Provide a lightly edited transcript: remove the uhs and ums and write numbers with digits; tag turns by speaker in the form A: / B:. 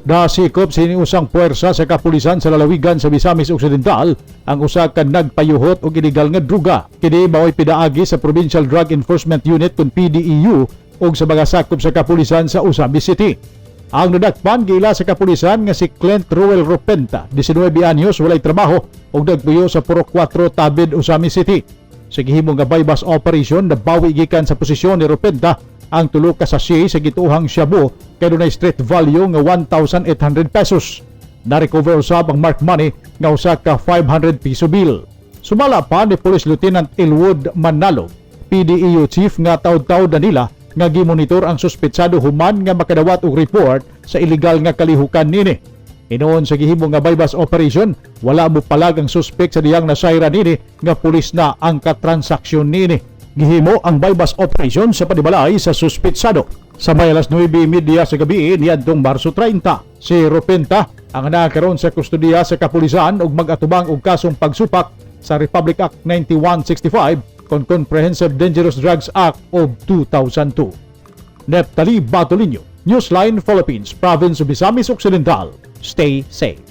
A: Nasikop sa usang puwersa sa kapulisan sa lalawigan sa Misamis Occidental ang usa ka nagpayuhot og illegal nga druga. Kini mao'y pidaagi sa Provincial Drug Enforcement Unit kon PDEU ug sa mga sakop sa kapulisan sa Ozamiz City. Ang nadakpan giila sa kapulisan nga si Clint Ruel Ropenta, 19 anyos, walay trabaho ug nagpuyo sa Purok 4, Tabid, Ozamiz City. Sa gihimo nga buy-bust operation, nabawi gikan sa posisyon ni Ropenta ang tulo ka sachet sa gituohang shabu kay dunay street value nga 1,800 pesos. Na-recover usab ang mark money nga usa ka 500 piso bill. Sumala pa ni Police Lieutenant Elwood Manalo, PDEU chief, nga taud-taud na nila nga gimonitor ang suspetsado human nga makadawat og report sa illegal nga kalihukan nini. Hinuon sa gihimo nga buy-bust operation, wala mo palag ang suspect sa diyang nasayra nini nga pulis na ang katransaksyon nini. Gihimo ang buy-bust operation sa panibalay sa suspetsado sa may alas 9:30 sa gabi niadtong Marso 30. Si Rupenta ang nakaroon sa kustodiya sa kapulisan ug mag-atubang og kasong pagsupak sa Republic Act 9165 kon Comprehensive Dangerous Drugs Act of 2002. Neptali Batolinio, Newsline Philippines, Province of Misamis Occidental. Stay safe.